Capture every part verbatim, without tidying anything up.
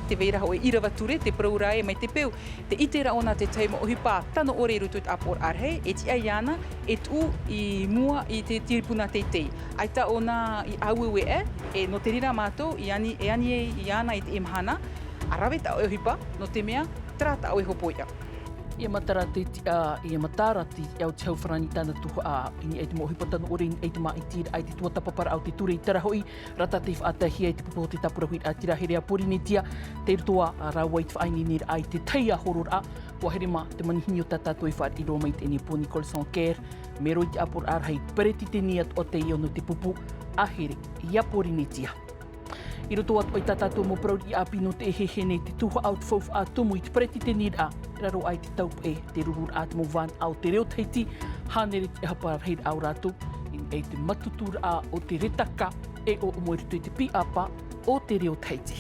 Te vai ra hoʻi ʻīrava ture, te parau ra ē mai te peu, te ʻite ra ʻōna te tahi mau ʻohipa tano ʻore i roto i te ʻāpoʻoraʻa rahi, e tiʻa iāna e tuʻu i mua i te tiripuna teitei. ʻAita ʻōna i ʻāueue aʻe, e nō te reira mātou i ani, e ani ai iāna i teie mahana, ʻa rave tā ʻoe ʻohipa, nō te mea, terā tā ʻoe hopoiʻa. ʻIa matara te tiʻa, ʻia matara te tiʻa o te hau farāni tāna tuhaʻa, i niʻa i te mau ʻohipa tano ʻore, i niʻa i te māʻitiraʻa i te tuatāpaparaʻa o te ture, terā hoʻi, rātou tei faʻataehia i te pupu o te tāpura huiraʻatira here a Pōrīnetia, tei roto ā rāua i te faʻaineineraʻa i te tahi ā hororaʻa, ʻua here mā te manihini o tā tātou e fāriʻi roa mai i teie nei pō, Nicole Sanquer, mero i te ʻāpoʻoraʻa rahi, peretiteni atoʻa teie nō te pupu a here ia Pōrīnetia. I roto atoʻa i tā tātou mau parau riʻi ʻāpī nō teie hehena, te tuhaʻa o te faufaʻa tumu i te peretiteniraʻa, e raro aʻe i te taupeʻe, te rururaʻa a te mau vānaʻa o te reo Tahiti, hānere te ʻohipa rahiraʻa o rātou, i niʻa i te matuturaʻa o te reta ka e ʻōʻomo i roto i te pīʻāpā o te reo Tahiti.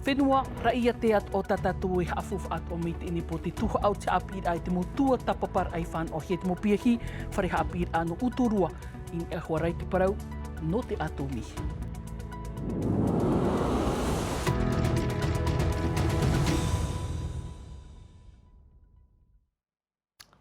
Fenua, raʻiātea atoʻa tā tātou e haʻafaufaʻa atoʻa mai i teie nei pō, te tuhaʻa o te haʻapiʻiraʻa i te mau tuatāpaparaʻa i fānaʻohia i te mau piahi, fare haʻapiʻiraʻa nō Uturoa, i niʻa hoʻi ra i te parau nō te ʻātōmī.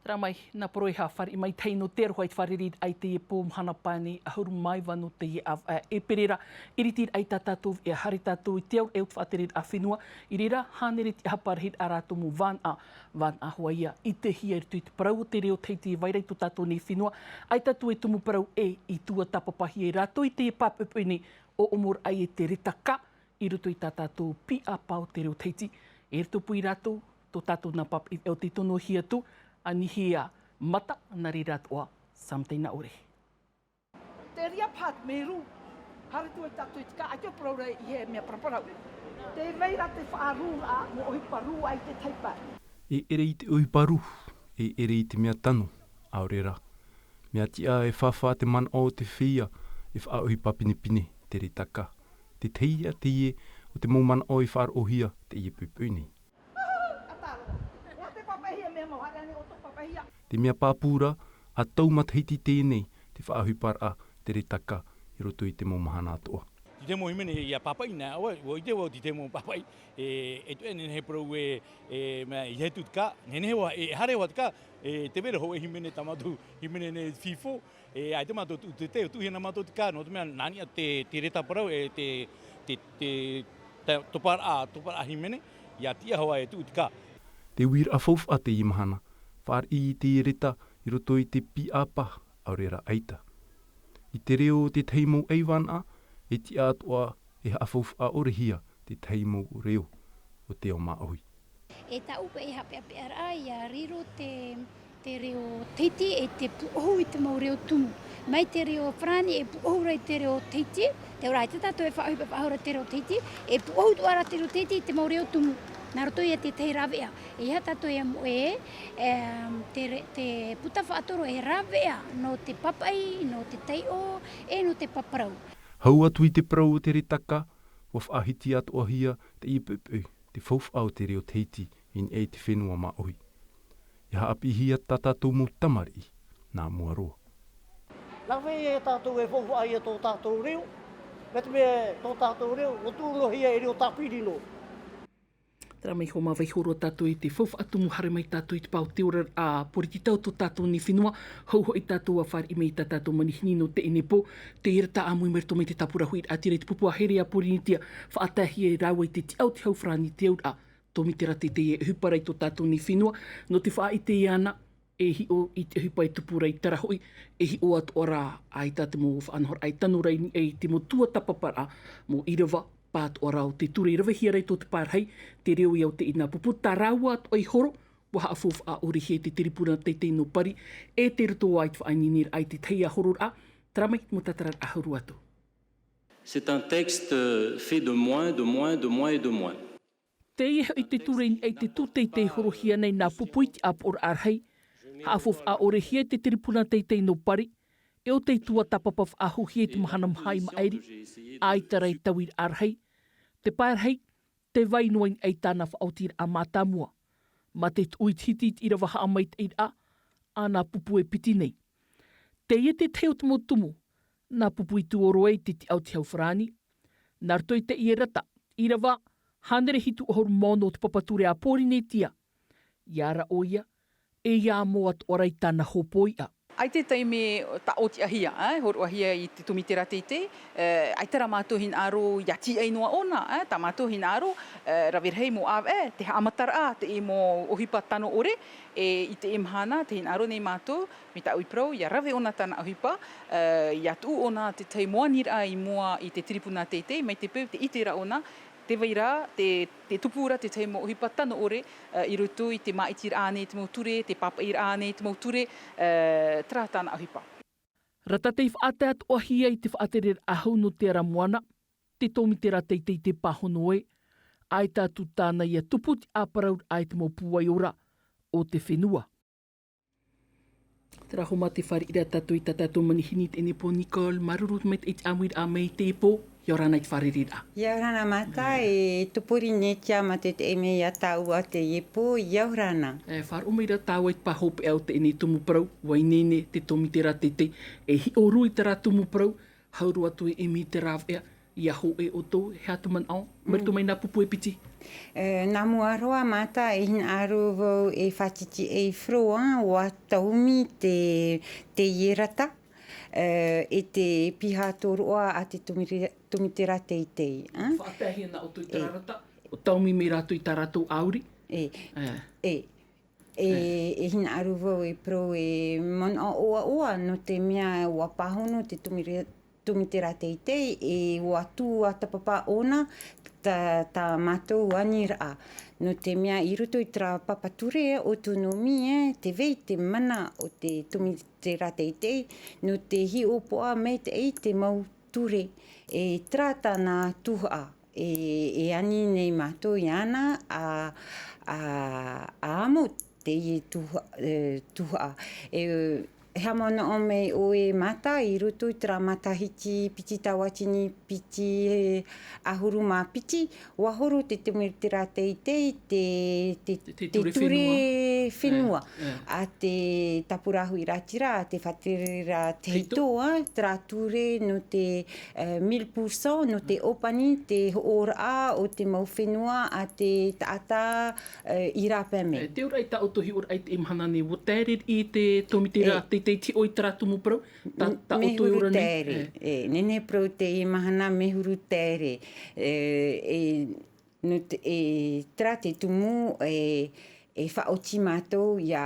Terā mai, nā Poroiha, fāriʻi maitaʻi nō te aroha i te fārereiraʻa i teie pō, mahana pae nei, ʻahuru mā iva nō teie ʻāvaʻe ʻēperēra, ʻiritiraʻa i tā tātou veʻa, haere tātou i te auraʻa o te faʻatereraʻa fenua, i reira, hānere te ʻohipa rahiraʻa a rātou mau vānaʻa, vānaʻa hoʻi ia, ʻitehia i roto i te parau o te reo Tahiti e vai ra i tō tātou nei fenua, ʻaita atu e tumu parau ʻē i tuatāpapahia e rātou i teie pāpaʻi nei, ʻōʻomoraʻa e te reta ka, i roto i tā tātou pīʻāpā o te reo Tahiti, e rito pū ia rātou, tō tātou nā pāpaʻi veʻa o tei tonohia atu, ʻa Nihia Mata, nā reira atoʻa, Samtaina ʻore. Te reira paha te mero, haere atu ai tātou i te kā, ʻaita e parau ra i he mea paraparau. Tē vai ra te faʻarūraʻa, mau ʻohipa rū ai te taipa. E ʻere i te ʻohipa rū, e ʻere i te mea tano, ʻaore rā. Mea tiʻa e fāfā te manaʻo o te feiā, e faʻaʻohipa pinepine te reta ka. Te tahi ā teie o te mau manaʻo i faʻaroʻohia teie poʻipoʻi nei. Te mea pāpū ra, ʻa tau matahiti teie nei, te faʻaʻohiparaʻa te reta ka i roto i te mau mahana atoʻa. Te tahi mau hīmene ʻia pāpaʻi nā, ʻoe, ʻua ʻite vau te tahi mau pāpaʻi, e, e tuʻu e nehenehe parau e, e, mea, i he tuʻu te kā, nehenehe vau, e, haere vau te kā, e, tē vai ra hoʻi e hīmene tā mātou, hīmene nei FIFO, e, ʻaita mātou tuʻu te tei, tuʻuhia nā mātou te kā, nō te mea, nā niʻa te, te reta parau, e, te, te, te, te, toparaʻa, toparaʻa hīmene, ʻia tiʻa hoʻi e tuʻu te kā. Te uiraʻa faufaʻa teie mahana, fāriʻi i te reta i roto i te pīʻāpā, ʻaore rā ʻaita. I te reo o te tahi mau ʻaivānaʻa, e tiʻa atoʻa e haʻafaufaʻa ʻorehia te tahi mau reo o te ao māʻohi. E tāʻu paʻi haʻapeʻapeʻaraʻa, ʻia riro te, te reo Tahiti e te pūʻohu i te mau reo tumu. Mai te reo Farāni e pūʻohu ra i te reo Tahiti, te ora ai tā tātou e faʻaʻohipa faʻahou ra te reo Tahiti, e pūʻohu atoʻa ra te reo Tahiti i te mau reo tumu. Nā roto ia i te tahi rāveʻa, e ʻeiaha tātou e moʻe, e, te re-, te puta faʻatoro e rāveʻa nō te pāpaʻi, nō te taiʻo, e nō te pāparau. Hau atu i te parau o te reta ka, ʻua faʻahiti atoʻahia teie poʻipoʻi, te faufaʻa o te reo Tahiti i niʻa i te fenua māʻohi. E haʻapiʻihia tā tātou mau tamariʻi nā mua roa. Nā vai e tātou e faufaʻa ia tō tātou reo, mai te mea tō tātou reo, ʻua tuʻu noa hia e reo tāpiri noa. Terā mai, ʻua mā vaiiho roa tātou i te faufaʻa tumu, haere mai tātou i te pae o te oraraʻa poritita o tō tātou nei fenua, hou hoʻi tātou ʻa fāriʻi mai i tā tātou manihini nō teie nei pō, te reta ʻāmui mai roto mai te tāpura huiraʻatira i te pupu a Here a Pōrīnetia, faʻataehia e rāua i te tiʻa o te hau farāni i te auraʻa, tōmite rā teie ʻohipa ra i tō tātou nei fenua, nō te faʻaʻite iāna, e hiʻo i te ʻohipa e tupu ra i terā hoʻi, e hiʻo atoʻa rā, ʻaita te mau faʻanahoraʻa e tano ra i niʻa i te mau tuatāpaparaʻa, mau ʻīrava, pātoʻaraʻa o te ture i ravehia ra i tō te pae rahi, te reo ia o teie nā pupu, tā rāua atoʻa i horo, ʻua haʻafaufaʻa ʻorehia e te tiripuna teitei nō Pari, e tei roto ā i te faʻaineineraʻa i te tahi ā hororaʻa, terā mai te mau tātararaʻa hau roa atu. C'est un texte fait de moins, de moins, de moins et de moins. Teie hoʻi te ture i niʻa i te tū teitei e horohia nei nā pupu i te ʻāpoʻoraʻa rahi, haʻafaufaʻa ʻorehia e te tiripuna teitei nō Pari, e ʻo tei tuatāpapa faʻahouhia i te mahana maha i maʻiri, ʻaita rā e tauiraʻa rahi, te pae rahi, tē vai noa i niʻa i tāna faʻaotiraʻa mātāmua, mā te tuʻu i te hiti i te ʻīrava haʻamaitaʻiraʻa, a nā pupu e piti nei. Teie te tahi o te mau tumu, nā pupu i tuʻu ʻore ai te tiʻa o te hau farāni, nā roto i teie rata, ʻīrava, Hānere hitu ʻahuru mā ono o te papa ture a Pōrīnetia. Ia ra ʻoia, e ia mau atoʻa ra i tāna hōpoiʻa. ʻAita te taime tāʻotiʻahia, ā, hōroʻahia i te tōmitera teitei, ā, ʻaita rā mātou hinaʻaro ia tīaʻi noa ʻōna, ā, tā mātou hinaʻaro, ā, rave rahi mau ʻāvaʻe, te haʻamataraʻa, te mau ʻohipa tano ʻore, e, i teie mahana, te hinaʻaro nei mātou, mai tā ʻoe parau, ia rave ʻōna tāna ʻohipa, ā, ia tuʻu ʻōna te tahi mau aniraʻa i mua i te tiripuna teitei, mai te peu te ʻite ra ʻōna, tē vai ra, te, te tupu ra te tahi mau ʻohipa tano ʻore, ā, i roto i te māʻitiraʻa ānei i te mau ture, te pāpaʻiraʻa ānei i te mau ture, ā, terā tāna ʻohipa. Rata tei faʻatae atoʻahia i te faʻatereraʻa hau nō te ara moana, te tōmitera teitei te pāhono ē, ʻaita atu tāna ia tupu te ʻāparauraʻa i te mau pūai ora o te fenua. Terā hoʻi mā te fāriʻiraʻa tātou i tā tātou manihini teie nei pō Nicole, māuruuru maitaʻi i te ʻāmuiraʻa mai i teie pō, ʻia ora na i te fārereiraʻa. ʻIa ora na Mata, e tō Pōrīnetia mā te taime ia tāua teie pō, ʻia ora na. E, faʻaroʻo mai ra tāua i te pāhopeʻa o teie nei tumu parau, ʻua ineine te tōmitera teitei, e hiʻo roa i terā tumu parau, hau roa atu e ʻimi i te rāveʻa, ʻia hōʻē ʻoutou, e aha tō manaʻo, mai roto mai nā pupu e piti. E, nā mua roa Mata, e hinaʻaro vau e faʻatitiʻi e Flo, ā, ʻua taumi te, teie rata, e, e te piha tōroʻa a te tōmire-, tōmitera teitei, ā? Faʻataehia nā ʻoutou i terā rata, ʻo taumi mai rātou i tā rātou ʻāuri. E, e, e, e hinaʻaro vau e parau e manaʻo ʻoaʻoa, nō te mea ʻua pāhono te tōmire-, tōmitera teitei, e ʻua tuatāpapa ʻōna tā, tā mātou aniraʻa. Nō te mea i roto i terā papa ture, autonomie, ē, tē vai te mana o te tōmitera teitei, nō te hiʻopoʻa maitaʻi i te mau ture, e terā tāna tuhaʻa, e, e ani nei mātou iāna, ā, ā, ʻa amo teie tuha-, e, tuhaʻa. E, e haʻamanaʻo mai ʻoe Mata, i roto i terā matahiti piti tauatini piti, e, ʻahuru mā piti, ʻua horo te tōmitera teitei te, te, te, te ture fenua. E, ā, te tāpura huiraʻatira, te faʻatereraʻa tahito, ā, terā ture nō te, e, mille pour cent, nō te ʻōpani, te hoʻoraʻa o te mau fenua a te taʻata, e, i rāpae mai. E, te ora i tā ʻoutou hiʻoraʻa i teie mahana nei, ʻua taere i te tōmitera teitei te hiʻo i terā tumu parau, tā, tā ʻoutou e ora nei. Mehuru taere, e, nehenehe parau teie mahana mehuru taere, e, e, nō te, e, terā te tumu, e, e faʻaoti mātou ʻia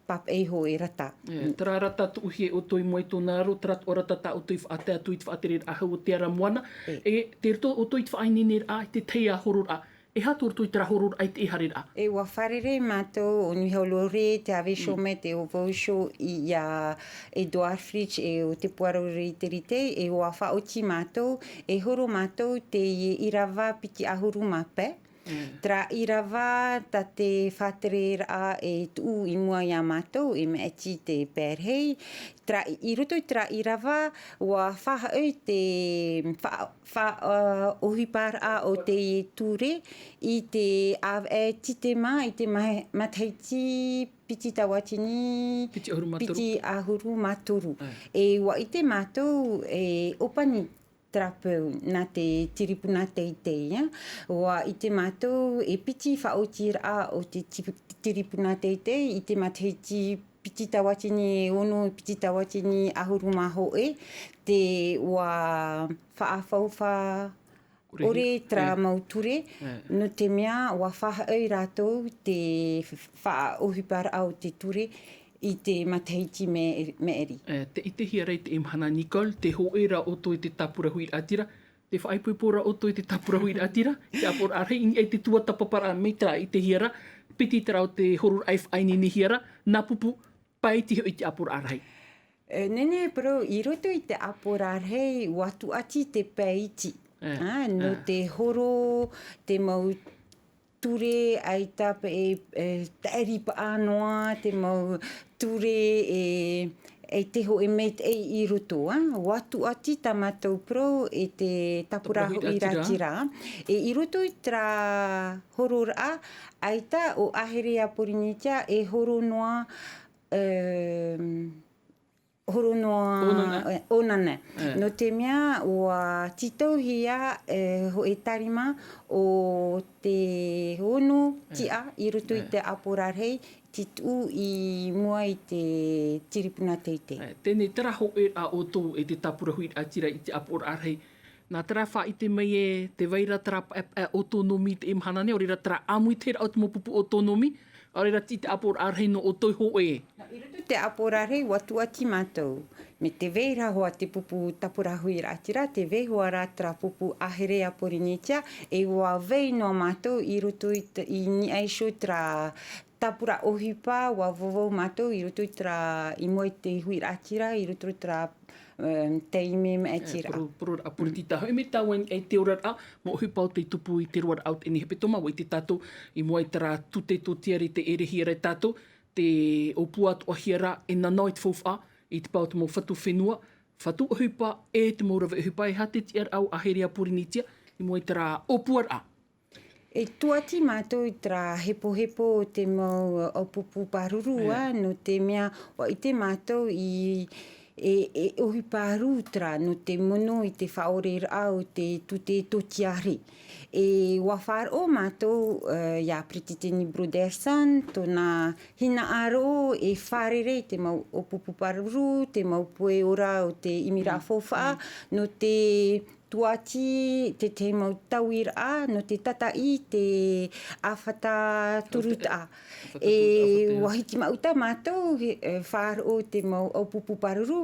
pāpaʻi hōʻē rata. E, terā rata tuʻuhia e ʻoutou i mua i tōna aro, terā atoʻa rata tā ʻoutou i faʻatae atu i te faʻatereraʻa hau o te ara moana. E, tei roto ʻoutou i te faʻaineineraʻa, i te tahi ā hororaʻa. E aha tō ʻoutou i terā hororaʻa i te ʻēhareraʻa? E, ʻua fārerei mātou, ʻo Nui Hau Lore, te Ave Chomette, ʻo Vau Show, ʻia Edouard Fritch, e ʻo Te Puaro Reitereite, e ʻua faʻaoti mātou, e horo mātou teie ʻīrava piti ʻahuru mā pae. Terā ʻīrava tā te faʻatereraʻa e tuʻu i mua iā mātou, e maʻiti te pae rahi. Terā, i roto i terā ʻīrava, ʻua faʻahoʻi te fa-, fa-, ā, ʻohiparaʻa o te ture i te ʻāvaʻe Titema i te ma-, matahiti piti tauatini piti ʻahuru mā toru. Piti ʻahuru mā toru. E ʻua ʻite mātou e ʻōpani terā peu nā te tiripuna teitei, ā. ʻUa ʻite mātou e piti faʻaotiraʻa o te ti-, tiripuna teitei i te matahiti piti tauatini e ono, piti tauatini ʻahuru mā hōʻē, te ʻua faʻafaufaʻa ʻore terā mau ture, nō te mea ʻua faʻahoʻi rātou te faʻaʻohiparaʻa o te ture i te matahiti maʻi-, maʻiri. E, tē ʻitehia ra i teie mahana Nicole, tē hōʻē ra ʻoutou i te tāpura huiraʻatira, tē faʻaipoipo ra ʻoutou i te tāpura huiraʻatira, i te ʻāpoʻoraʻa rahi, i niʻa i te tuatāpaparaʻa mai terā ʻitehia ra, piti terā o te hororaʻa i faʻaineinehia ra, nā pupu, pae iti hoʻi i te ʻāpoʻoraʻa rahi. E, nehenehe parau, i roto i te ʻāpoʻoraʻa rahi, ʻua tūʻati te pae iti. Ā, nō te horo, te mau ture, ʻaita paʻi, e, taʻiripaʻa noa, te mau ture, e, e te hōʻē maitaʻi i roto, ā. ʻUa tūʻati tā mātou parau e te tāpura huiraʻatira. E, i roto i terā hororaʻa, ʻaita ʻo ʻĀhere a Pōrīnetia e horo noa, e, horo noa ʻōnana. Nō te mea ua tītauhia e hoʻi tarima o te ono tiʻa i roto i te ʻāpoʻoraʻa rahi, te tuʻu i mua i te tiripuna teitei. Tēnei terā hoʻi a ʻoutou e te tāpura huiraʻatira i te ʻāpoʻoraʻa rahi. Nā terā faʻaʻite mai e te vai ra terā paʻepaʻe autonomi i te mahana nei, ʻaore ra terā ʻāmui te heraʻa o te mau pupu autonomi, ʻaore ra te ʻāpoʻoraʻa rahi nō ʻoutou hoʻi. I roto i te ʻāpoʻoraʻa rahi ua tuati mātou. Me te vai ra hoʻi te pupu tāpura huiraʻatira, te vai hoʻi ra terā pupu ʻāhere a Pōrīnetia, e ua vai noa mātou i roto i te, i niʻa iho terā tāpura ʻohipa, ua vauvau mātou i roto i terā, i mua i te huiraʻatira, i roto i terā, taime maʻitiraʻa. Poro, poro, a poro tita hoʻi me tāua i te oraraʻa, mau ʻohipa o te tupu i te roaraʻa o teie nei hepetoma, ua ʻite tātou, i mua i terā tute tōtiare te ʻerehia ra e tātou, te ʻōpua atoʻa hia ra, e nanaʻo i te faufaʻa, i te pae o te mau fatu fenua, fatu ʻohipa, e te mau rave ʻohipa, e aha te tiʻaraʻa o ʻāhere a Pōrīnetia, i mua i terā ʻōpuaraʻa. E tuati mātou i terā hepohepo o te mau ʻaupūpū pāruru, ā, nō te mea, ua ʻite mātou i, e, e ʻohipa rū terā, nō te mono i te faʻaoreraʻa o te tute tōtiare. E ua faʻaroʻo mātou, ā, iā Peretiteni Brotherson, tōna hinaʻaro e fārerei i te mau ʻaupūpū pāruru, te mau puʻe ora o te ʻimiraʻa faufaʻa, nō te tuati te, te mau tauiraʻa, nō te tataʻi te ʻāfata turutaʻa. E ua hitimaʻuta mātou, e, faʻaroʻo te mau ʻaupūpū pāruru,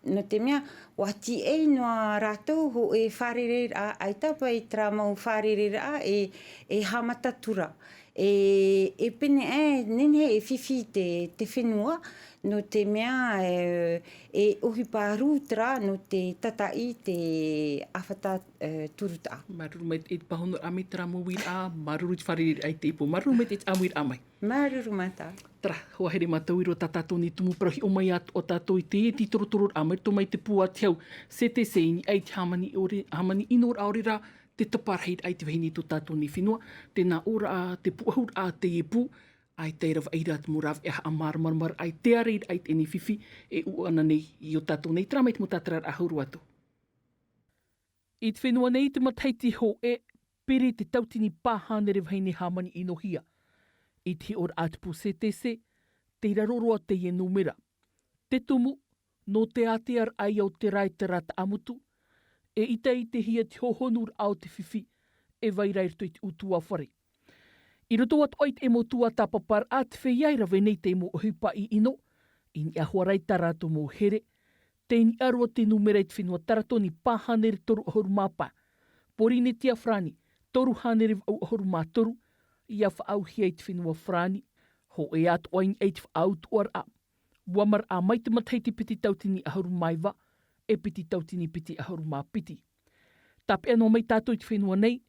nō te mea, ua tiʻai noa rātou hoʻi e fārereiraʻa ʻaita paʻi terā mau fārereiraʻa e, e haʻamata atu ra. E, e pēnei, e, nehenehe e fifi te, te fenua, nō te mea, e, e ʻohipa rū terā, nō te tataʻi te ʻāfata, e, turutaʻa. Māuruuru maitaʻi i te pāhonoraʻa mai terā mau uiraʻa, māuruuru i te fārereiraʻa i te ipu, māuruuru maitaʻi i te ʻāmuiraʻa mai. Māuruuru maitaʻi. Terā, hoa here mātou i roto tā tātou nei tumu parau, hiʻo mai atoʻa tātou i te, te tītorotororaʻa mai roto mai te pū a te hau, C T C i niʻa i te hāmani ʻore, hāmani ʻino ʻaore rā, te taparahi i te vahine i tō tātou nei fenua, tēnā ʻōraʻa, te pūʻohuraʻa, te ipu, ʻaita e ravaʻi ra te mau rāveʻa haʻamāramaramaraʻa i te ārairaʻa i teie nei fifi, e ʻū ana nei i ō tātou nei, terā mai te mau tātararaʻa hau roa atu. I te fenua nei te matahiti hōʻē, piri te tautini pā hānere vahine hāmani ʻinohia. I te hiʻoraʻa a te pū C T C, tei raro roa teie nūmera. Te tumu, nō te ātea raʻa ia o te rā i te rā taʻamotu, e ʻita i te hia te hohonuraʻa o te fifi, e vai ra i roto i te ʻutuāfare. I roto atoʻa i te mau tuatāpaparaʻa te feiā e rave nei te mau ʻohipa ʻino, i niʻa hoʻi ra i tā rātou mau here, tei niʻa roa te nūmera i te fenua Taratoni pā hānere toru ʻahuru mā pae, Pōrīnetia Farāni, toru hānere vaʻu ʻahuru mā toru, ʻia faʻaauhia i te fenua Farāni, hōʻē atoʻa i niʻa i te faʻautuʻaraʻa. Ua maraʻa mai te matahiti piti tautini ʻahuru mā iva, e piti tautini piti ʻahuru mā piti. Tāpeʻa noa mai tātou i te fenua nei,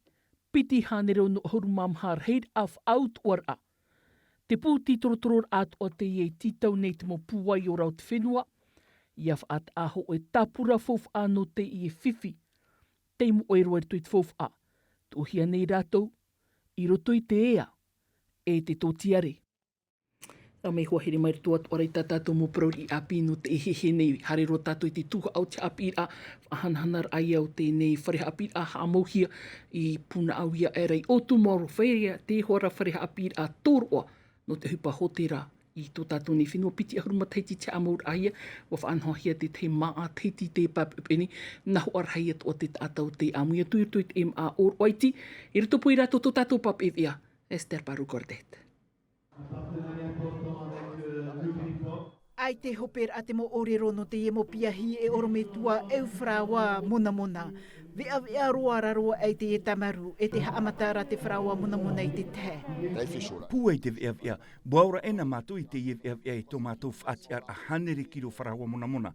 piti hānere ono ʻahuru mā maha rahiraʻa faʻautuʻaraʻa. Te pū tītorotororaʻa atoʻa teie e tītau nei te mau pūai ora o te fenua, ʻia faʻataʻa hōʻē tāpura faufaʻa nō teie fifi. Tei moʻe roa i roto i te faufaʻa, tuʻuhia nei rātou, i roto i te ea, e te tōtiare. Rā mai hoa here mai roto atoʻa ra i tā tātou mau parau riʻi ʻāpī nō teie hehē nei, haere roa tātou i te tuhaʻa o te haʻapiʻiraʻa, faʻahanahanaraʻa ia o teie nei fare haʻapiʻiraʻa haʻamauhia i Punaʻauia, ʻaore ra i Ōtūmaro, faʻaea te hōʻē fare haʻapiʻiraʻa tōroʻa nō te ʻohipa hōtēra i tō tātou nei fenua, piti ʻahuru matahiti te haʻamauraʻahia, ua faʻanahohia te tahi māʻa Tahiti i te pae peʻepeʻe nei, nā hoʻi ra ia atoʻa te taʻata o tē ʻāmui atu i roto i te māʻa ʻōroʻa iti, i roto paʻi i rātou tō tātou papeʻeveʻa, Esther Baru Cordet. ʻAita e hope ra te mau ʻōrero nō teie mau piahi e ʻorometua ʻEu Farāua Monamona. Veʻaveʻa roa ra roa ai teie tāmaru, e tē haʻamata ra te Farāua Monamona i te tahi. Pūai te veʻaveʻa, ua ora ʻē na mātou i teie veʻaveʻa i tō mātou faʻatiʻaraʻa hānere kilo Farāua Monamona.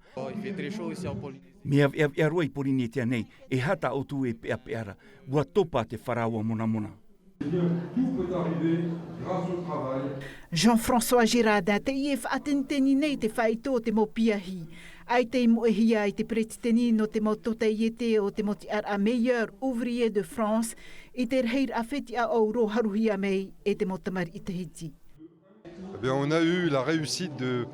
Mea veʻaveʻa roa i Pōrīnetia nei, e aha tā ʻoutou e peʻapeʻa ra, ua topa te Farāua Monamona. Jean-François Girardin, teie e faʻateniteni nei te faito o te mau piahi. ʻAita i moʻehia ai te peretiteni nō te mau tōtaiete o te mau tiʻaraʻa meilleur ouvrier de France, i te rahiraʻa fetiʻa ʻauro haruhia mai e te mau tamariʻi Tahiti. Eh bien, on a eu la réussite de,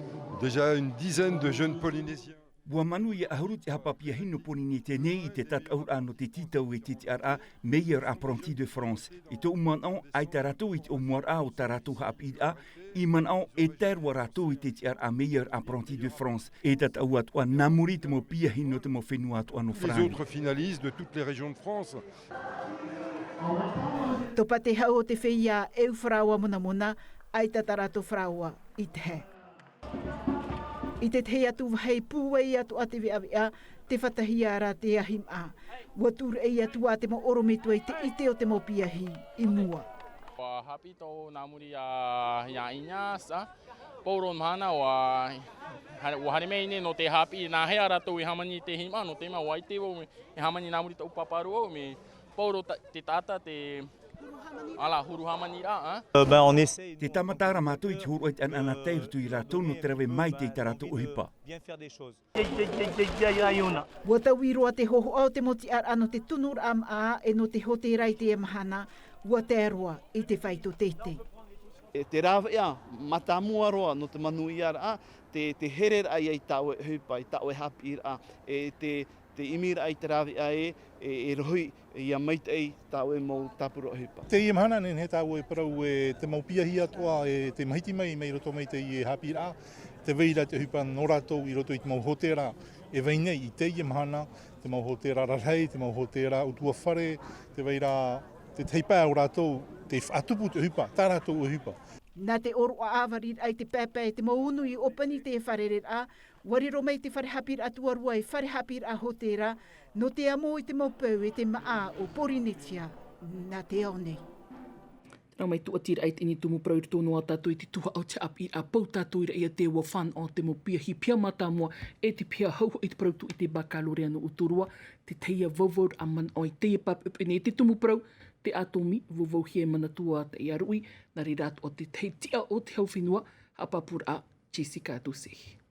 Déjà une dizaine de jeunes Polynésiens. Ua manuia ʻahuru te haʻapiʻiraʻa hino Pōrīnetia nei i te tataʻuraʻa nō te tītau e te tiʻaraʻa Meilleur Apprenti de France. I tōʻu manaʻo, ʻaita rātou i te ʻōmuaraʻa o tā rātou haʻapiʻiraʻa, i manaʻo e tae roa rātou i te tiʻaraʻa Meilleur Apprenti de France. E tataʻu atoʻa nā muri i te mau piahi nō te mau fenua atoʻa nō Farāni. Les autres finalistes de toutes les régions de France. Topa te hau o te feiā e ʻū faraoa monamona, ʻaita tā rātou faraoa i te hē. I te tahi atu vāhi pūai atoʻa te veʻaveʻa, te fātahia ra te ahi maʻa. Ua tūraʻi atu ā te mau ʻorometua i te ʻite o te mau piahi i mua. Ua haʻapiʻi tō nā muri iā, iā Ignaz, ā. Pauroa mahana, ua, ua haere mai nei nō te haʻapiʻi nā hea rātou e hāmani i te ahi maʻa, nō te mea ua ʻite vau e hāmani nā muri tōʻu pāpā roa, mea pauroa te taʻata te, ā, huru hāmani ra, ā. Euh, ben, on essaie. Tē tāmata ra mātou i te hōroʻa i te ʻanaʻanatae i roto iā rātou nō te rave maitaʻi i tā rātou ʻohipa. Bien faire des choses. Ua taui roa te hōhoʻa o te mau tiʻaraʻa nō te tunuraʻa maʻa e nō te hōtēra i teie mahana, ua tae roa i te fāito tētē. E te rāveʻa mātāmua roa nō te manuiaraʻa, te, te hereraʻa ia i tā ʻoe ʻohipa, i tā ʻoe haʻapiʻiraʻa, e te, te ʻimiraʻa i te rāveʻa e, e, e rohi ia maitaʻi tā ʻoe mau tāpura ʻohipa. Teie mahana, nehenehe tāʻu e parau e te mau piahi atoʻa e te mahiti mai, mai roto mai teie haʻapiʻiraʻa, tē vai ra te ʻohipa nō rātou i roto i te mau hōtēra e vai nei i teie mahana, te mau hōtēra rarahi, te mau hōtēra ʻutuāfare, tē vai ra te tahi pae o rātou tei faʻatupu te ʻohipa, tā rātou ʻohipa. Nā te ʻōroʻa ʻāvariraʻa i te paepae e te mau unu i ʻōpani te fārereiraʻa, ua riro mai te fare haʻapiʻiraʻa tuarua e fare haʻapiʻiraʻa hōtēra, nō te amo i te mau peu e te maʻa o Pōrīnetia, nā te ao nei. Tērā mai tūʻatiraʻa i teie tumu parau i roto noa tātou i te tuhaʻa o te haʻapiʻiraʻa pau tātou i Raʻiātea, ua fānaʻo te mau piahi piha mātāmua e te piha hauhaʻa i te parau tūʻite baccalauréat nō Uturoa, te tahi vauvau ra manaʻo i teie pāpeʻapeʻa nei, te tumu parau, te ʻātōmī, vauvauhia e Manatua Taiaruʻi, nā reira atoʻa te tahi tiʻa o te hau fenua, haʻapāpūraʻa, Jessica Doucet.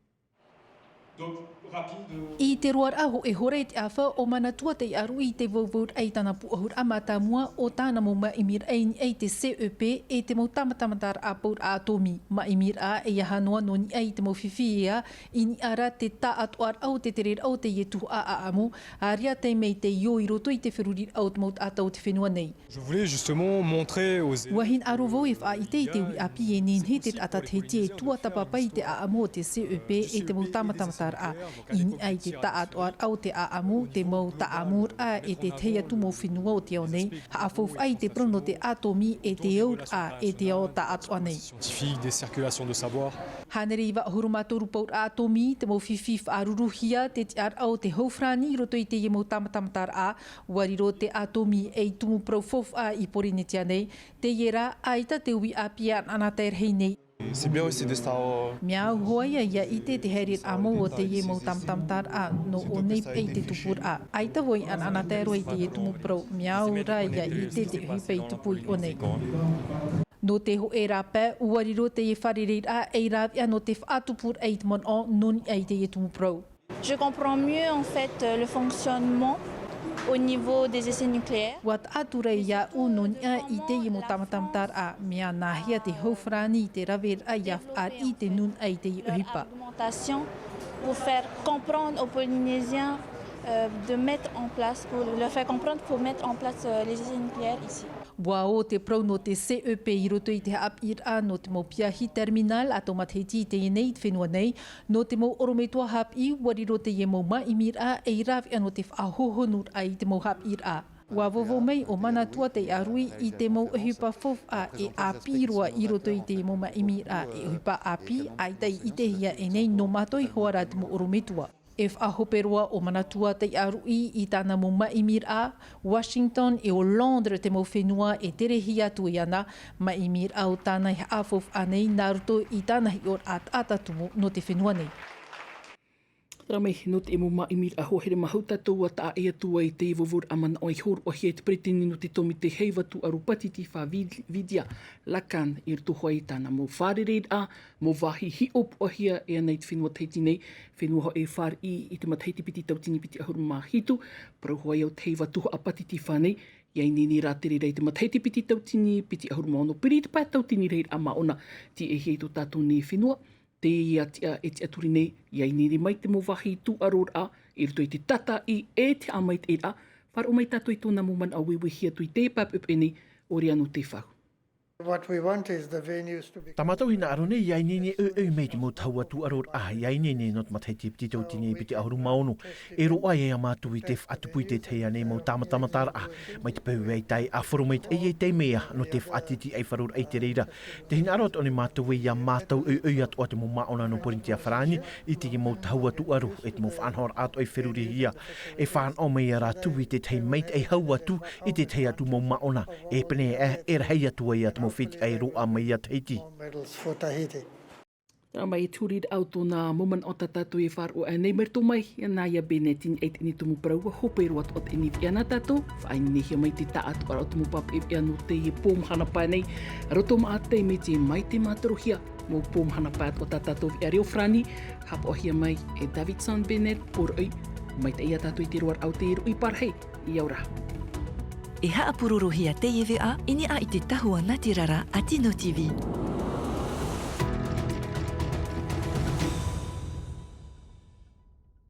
I te roaraʻa hōʻē hora i te ʻāfa, ʻo Manatua Taiaruʻi i te vauvauraʻa i tāna pūʻohuraʻa mātāmua, ʻo tāna mau māʻimiraʻa i niʻa i te C E P e te mau tāmatamataraʻa pauraʻa ʻātōmī. Māʻimiraʻa e aha noa nō niʻa i te mau fifi ea, i niʻa ra te taʻatoʻaraʻa o te tereraʻa o teie tuhaʻa ʻaʻamu, ʻāreʻa tae mai te io i roto i te feruriraʻa o te mau taʻata o te fenua nei. Je voulais justement montrer aux élèves. Ua hinaʻaro vau e faʻaʻite i te uʻi ʻāpī e nehenehe te taʻata tahiti e tuatāpapa i te ʻaʻamu o te C E P e te mau tāmatamataraʻa. I niʻa i te taʻatoʻaraʻa o te ʻaʻamu, te mau taʻamuraʻa e te tahi atu mau fenua o te ao nei, haʻafaufaʻa i te parau nō te ʻātōmī e te auraʻa e te ao taʻatoʻa nei. Scientifique, des circulations de savoir. Hānere iva ʻahuru mā toru pauraʻa ʻātōmī, te mau fifi faʻaruruhia, te tiʻaraʻa o te hau farāni i roto i teie mau tāmatamataraʻa, ua riro te ʻātōmī ei tumu parau faufaʻa i Pōrīnetia nei, teie rā, ʻaita te uʻi ʻāpī e ʻanaʻanatae rahi nei. C'est bien aussi de savoir. Mea au hoʻi ia ʻite te haereraʻa mau o teie mau tāmatamataraʻa, nō ʻō nei paʻi te tupuraʻa. ʻAita vau e ʻanaʻanatae roa i teie tumu parau, mea au rā ia ʻite te ʻohipa i tupu i ʻō nei. Nō te hōʻē rā pae, ua riro teie fārereiraʻa ei rāveʻa nō te faʻatupuraʻa i te manaʻo nō niʻa i teie tumu parau. Je comprends mieux, en fait, euh, le fonctionnement au niveau des essais nucléaires. Ua taʻa atu ra iāʻu nō niʻa i teie mau tāmatamataraʻa, mea nāhea te hau farāni i te raveraʻa ia fāriʻi te nūnaʻa i teie ʻohipa. Argumentation pour faire comprendre aux Polynésiens, euh, de mettre en place, pour leur faire comprendre pour mettre en place, euh, les essais nucléaires ici. Ua ō te parau nō te C E P i roto i te haʻapiʻiraʻa nō te mau piahi terminal ʻātau matahiti i teie nei i te fenua nei, nō te mau ʻorometua haʻapiʻi, ua riro teie mau māʻimiraʻa ei rāveʻa nō te faʻahohonuraʻa i te mau haʻapiʻiraʻa. Ua vauvau mai ʻo Manatua Taiaruʻi i te mau ʻohipa faufaʻa e ʻāpī roa i roto i teie mau māʻimiraʻa, e ʻohipa ʻāpī, ʻaita i ʻitehia e nei nō mātou iho ā rā te mau ʻorometua. E faʻahope roa ʻo Manatua Taiaruʻi i tāna mau māʻimiraʻa, Washington e ʻo Londres te mau fenua e terehia atu iāna, māʻimiraʻa ʻo tāna e haʻafaufaʻa nei nā roto i tāna hiʻoraʻa taʻata tumu nō te fenua nei. Terā mai nō te mau māʻimiraʻa hoa here māhau tātou ua taʻa ʻē atu ai i te vauvauraʻa manaʻo i hōroʻahia e te peretiteni nō te tōmite Heiva Tūʻaro Pātitifa Vi-, Vidya Lakhan i roto hoʻi i tāna mau fārereiraʻa, mau vāhi hiʻopoʻahia e ana i te fenua Tahiti nei, fenua hoʻi e fāriʻi i te matahiti piti tautini piti ʻahuru mā hitu, parau hoʻi au te Heiva Tūʻaro Pātitifa nei, ia ineine rā te reira i te matahiti piti tautini piti ʻahuru mā ono, piri i te pae tautini reira māʻona, tīaʻihia i tō tātou nei fenua, Teie tiʻa e tiʻaturi nei, ia ineine mai te mau vāhi tūʻaroraʻa i roto i te tātaʻi e te haʻamaitaʻiraʻa. Faʻaroʻo mai tātou i tōna mau manaʻo, e ʻoaʻoa atu i te pāpeʻe nei, ʻo Riano Tefau. What we want is the venues to be Tā mātou hinaʻaro nei, ia ineine ʻoiʻoi mai te mau tahua tūʻaroraʻa, ia ineine nō te matahiti piti tauatini e piti ʻahuru mā ono. E roaʻa ia mātou i te faʻatupu i te tahi ānei mau tāmatamataraʻa, mai te peu e tae ʻāfaro mai te ʻaita e tae mai nō te faʻatītīʻaifaroraʻa i te reira. Te hinaʻaro atoʻa nei mātou ē, ia mātou ʻoiʻoi atoʻa te mau māʻona nō Pōrīnetia Farāni, i te mau tahua tūʻaro, e te mau faʻanahoraʻa atoʻa i ferurihia. E fānaʻo mai ia rātou i te tahi maitaʻi hau atu, i te tahi atu mau māʻona, e pēnei aʻe, e rahi atu ai ia te mau fetiʻa e roaʻa mai ia Tahiti. Medals for Tahiti. Tara mai e te huriraʻa o tōna mau manaʻo tā tātou e faʻaroʻo nei, mai roto mai, ia nā ia Bennett i niʻa i teie tumu parau, ʻua hope roa atoʻa teie veʻa nā tātou, faʻaineinehia mai te taʻatoʻaraʻa o te mau pāpeʻe veʻa nō teie pō mahana pae nei, roto maʻa te miti mai te mātorohia, mau pō mahana pae atoʻa tā tātou veʻa reo farāni, haʻapaʻohia mai e Davidson Bennett, poroʻi, maitaʻi ia tātou i te roaraʻa o te roʻi parahi, ʻia ora. E haʻapurorohia teie veʻa i niʻa i te tahua nātirara a Tino TV.